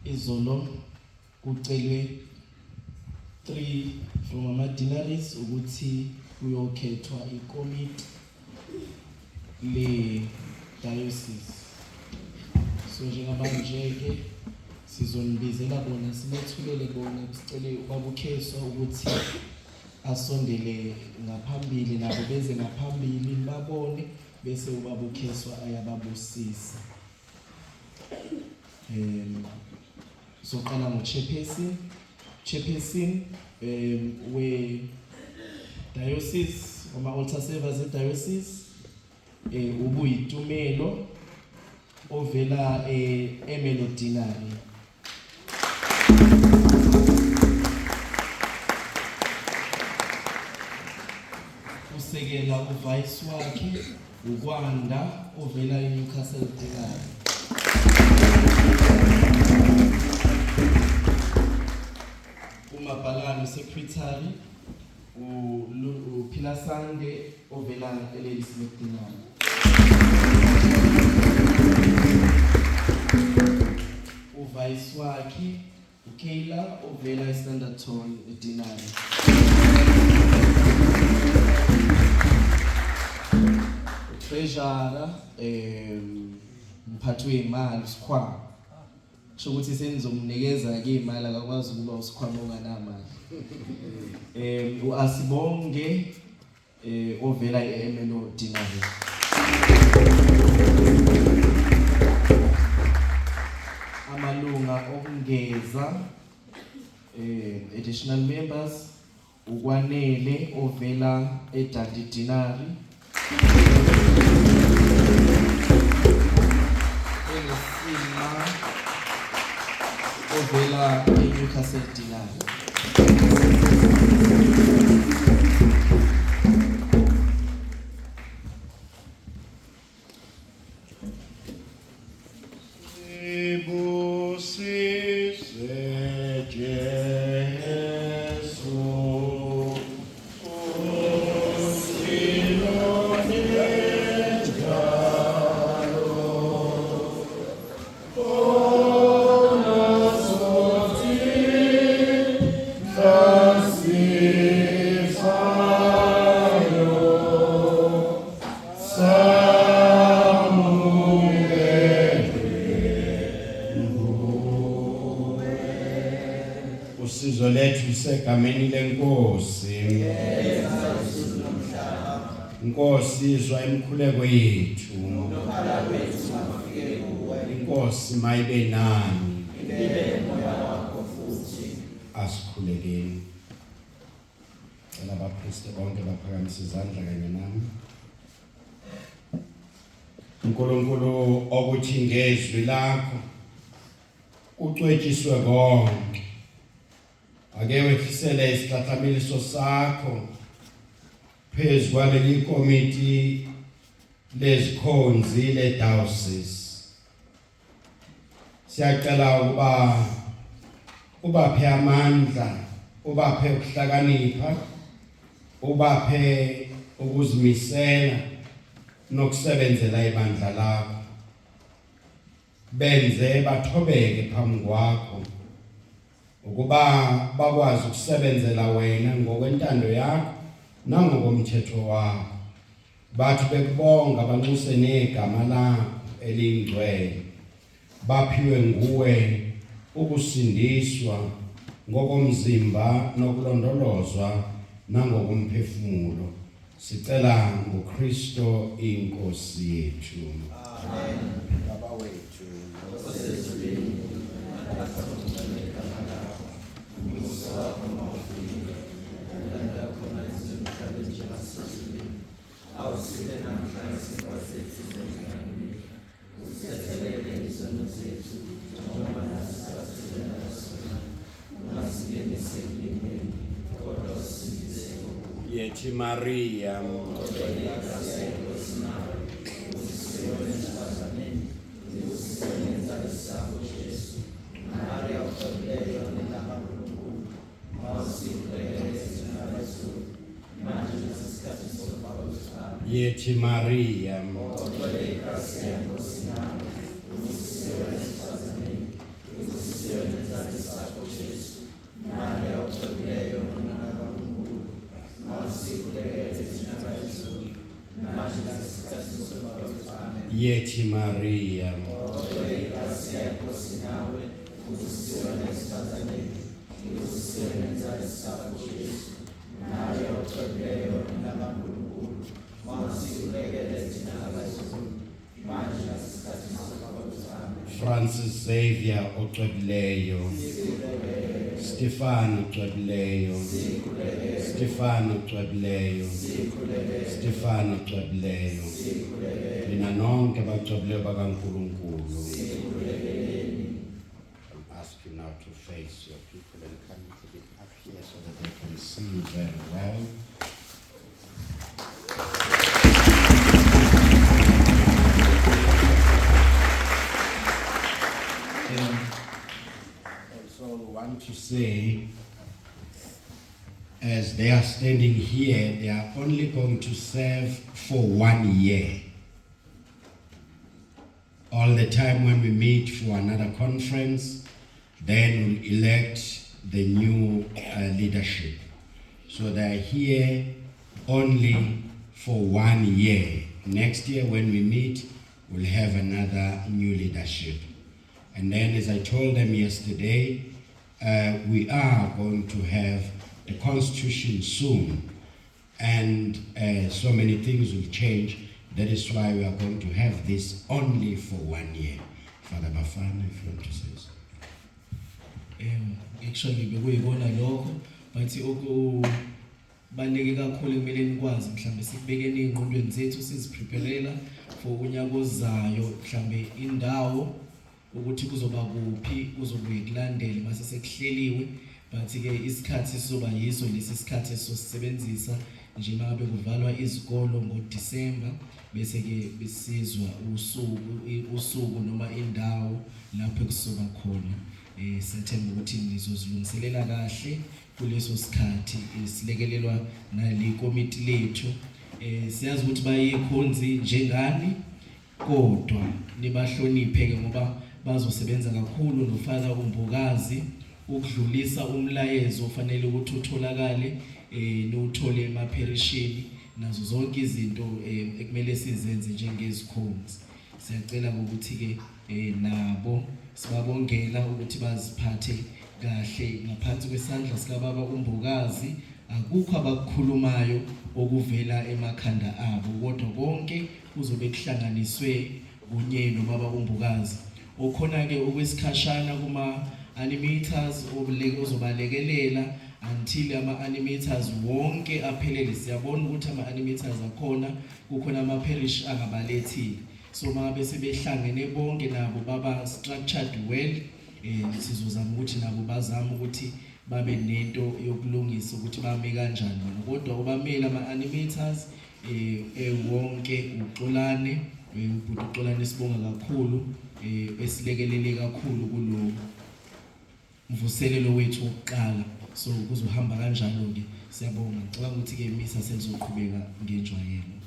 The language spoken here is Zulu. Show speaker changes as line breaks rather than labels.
Izolo kucelwe 3 from ama deaneries ukuthi kuyokhethwa ikomiti le diocese. So njengamanje ke sizonibizela bona, sinethulele bona, sicele ubaba uKheswa ukuthi asondele ngaphambili nabo beze ngaphambili babone, bese ubaba uKheswa ayababusisa. Soqala ngo-chairperson. Chairperson we diocese, ama altar servers e diocese, uBuyitumelo ovela eMelo Deanery. Usekela uvice wakhe uKwanda ovela eNewcastle Deanery. Umabhalane secretary uPhilasande ovela eLadysmith Deanery. Uvice wakhe uKayla ovela eStanderton Deanery. Treasurer, mphathi wemali usikhwama. Kusho ukuthi senizomnikeza ke imali, akakwazi ukuba usikhwama onganamali. uAsibonge ovela eMelo Deanery. Amalunga okungeza, additional members, uKwanele ovela eDundee Deanery. Enesima ovela eNewcastle Deanery.
Sibusise Jesu, usilonde njalo. Ona sothi mhla samukele nguwe.
Usizo lethu lisegameni lenkosi. Nkosi, izwa imikhuleko yethu. Inkosi mayibe nani. Asikhulekeni. Cela abapristi bonke baphakamise izandla kanye nami. uNkulunkulu okuthi ngezwi lakho ucwetshiswe konke, ake wehlisele isihlahlameliso sakho phezu kwaleli komiti lezikhonzi le-diocese. Siyacela ukuba ubaphe amandla, ubaphe ukuhlakanipha, ubaphe ukuzimisela nokusebenzela ibandla lakho. Benze bathobeke phambi kwakho ukuba bakwazi ukusebenzela wena ngokwentando yakho nangokomthetho wakho. Bathi bekubonga banxuse negama lakho elingcwele, baphiwe nguwe ukusindiswa ngokomzimba nokulondolozwa nangokomphefumulo. Sicela ngoKristo inkosi yethu.
Amen. Baba wethu osezulwini, makuthembeke igama lakho. Umbuso wakho mawufike, intando yakho mayenziwe emhlabeni njengasezulwini. Awusiphe namhla isinkwa sethu semihla ngemihla. Usithethelele izono zethu njengoba nathi sibathethelela abasonayo. Ungasingenisi ekulingweni, kodwa usisindise kokubi.
Yethi Maria, Yethi Maria, Yethi Maria. Francis Xavier ocwebileyo, Stefan ocwebileyo, Stefan ocwebileyo, Stefan ocwebileyo, nina nonke abacwebileyo bakaNkulunkulu. I'll ask you now to face your people and come a little bit up here so that they can see you very well. Also want to say, as they are standing here, they are only going to serve for 1 year. All the time when we meet for another conference, then we'll elect the new leadership. So they are here only for 1 year. Next year when we meet, we'll have another new leadership. And then, as I told them yesterday, we are going to have the constitution soon, and so many things will change. That is why we are going to have this only for 1 year. Father Bafana, if you want to say something.
Actually, bekuyikona lokho, but okubaluleke kakhulu kumele nikwazi mhlambe sikubekeni ey'ngqondweni zethu sizipreparela for unyaka ozayo, mhlambe indawo ukuthi kuzoba kuphi, kuzobuye kulandele mase sekuhleliwe, but ke isikhathi sizoba yiso lesi sikhathi esizosebenzisa nje mangabe kuvalwa izikolo ngoDisemba, bese ke besizwa usuku noma indawo lapho kusoba khona. Siyathemba ukuthi nizozilungiselela kahle kuleso sikhathi, silekelelwa nali komiti lethu. Siyazi ukuthi bayikhonzi njengani, kodwa nibahloniphe ke ngoba bazosebenza kakhulu noFather uMbokazi ukudlulisa umlayezo ofanele ukuthi utholakale, niwuthole emapherishini nazo zonke izinto ekumele sizenze njengezikhonzi. Siyacela ukuthi ke nabo sibabongela ukuthi baziphathe kahle ngaphansi kwesandla sikaBaba uMbokazi. Akukho abakukhulumayo okuvela emakhanda abo, kodwa konke kuzobe kuhlanganiswe kunye noBaba uMbokazi. Okhona ke okwesikhashana kuma animators ozobalekelela until ama animators wonke aphelele. Siyabona ukuthi ama animators akhona, kukhona ama parish angabalethile, so mangabe sebehlangene bonke nabo baba structured well, sizozama ukuthi nabo bazame ukuthi babe nento yokulungisa ukuthi bame kanjani bona. Kodwa ubamele ama animators wonke uXolane, ubhuti uXolane sibonga kakhulu, esilekelele kakhulu kulo mvuselelo wethu wokuqala. So kuzohamba kanjalo ke, siyabonga. Ngicabanga ukuthi ke misa selizoqhubeka ngenjwayelo.